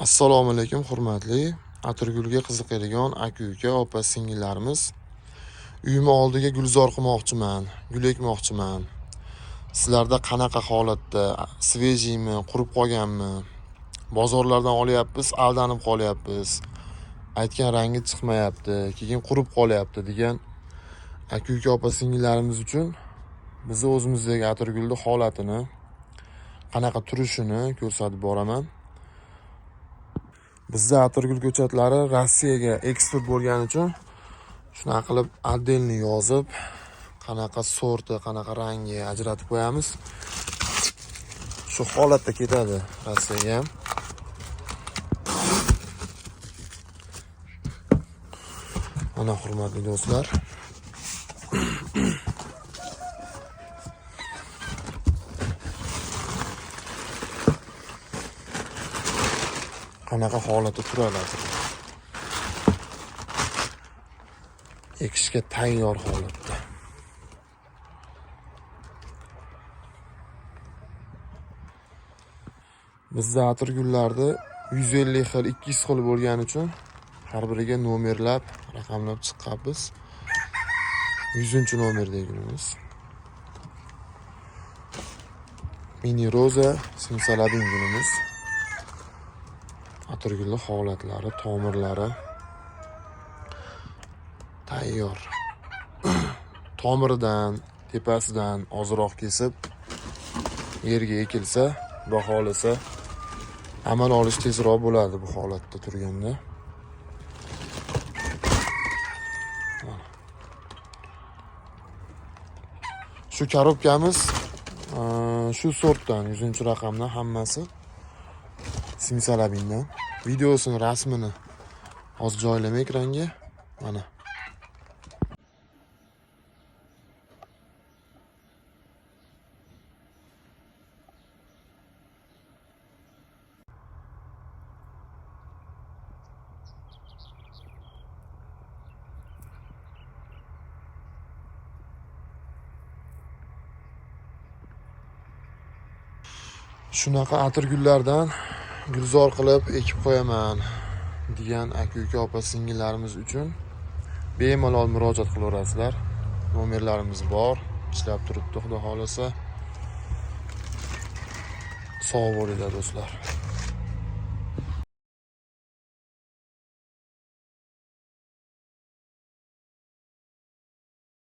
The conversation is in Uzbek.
Assalomu alaykum hurmatli atirgulga qiziqadigan aka-uka, opa singillarimiz. Uyim oldiga gulzor qilmoqchiman, gul ekmoqchiman. Sizlarda qanaqa holatda, svejiymi, qurib qolganmi? Bozorlardan olyapmiz, aldanib qolyapmiz. Aytgan rangi chiqmayapti, keyin qurib qolyapti degan aka-uka, opa singillarimiz uchun bizni o'zimizdagi atirgulni holatini, qanaqa turishini ko'rsatib boraman. Bizda atirgul ko'chatlari Rossiyaga eksport bo'lgani uchun shunaqa qilib отдельно yozib, qanaqa sorti, qanaqa rangi ajratib qo'yamiz. Shu holatda ketadi Rossiyaga ham. Mana hurmatli do'stlar. Qanaqa holatda turadi atirgul. Ekishga tayyor holatda. Bizda atirgullarni 150 xil, 200 xil bo'lgani uchun har biriga nomerlab, raqamlab chiqqanmiz. 100-nomerdagi gulimiz. Mini roza simsalabin gulimiz. Atirgulli holatlari, tomirlari tayyor. Tomiridan, tepasidan ozroq kesib yerga ekilsa, xudo xohlasa amal olish tezroq bo'ladi bu holatda turganda. Shu korobkamiz shu sortdan, 100-raqamdan hammasi simsalabindan. Videosini, rasmini hozir joylayman ekranga. Mana. Shunaqa atirgullardan gulzor qilib ekib qo'yaman degan aka-uka, opa singillarimiz uchun bemalol murojaat qilaverasizlar. Nomerlarimiz bor, ishlab turibdi, xudo xohlasa. Sog' bo'linglar do'stlar.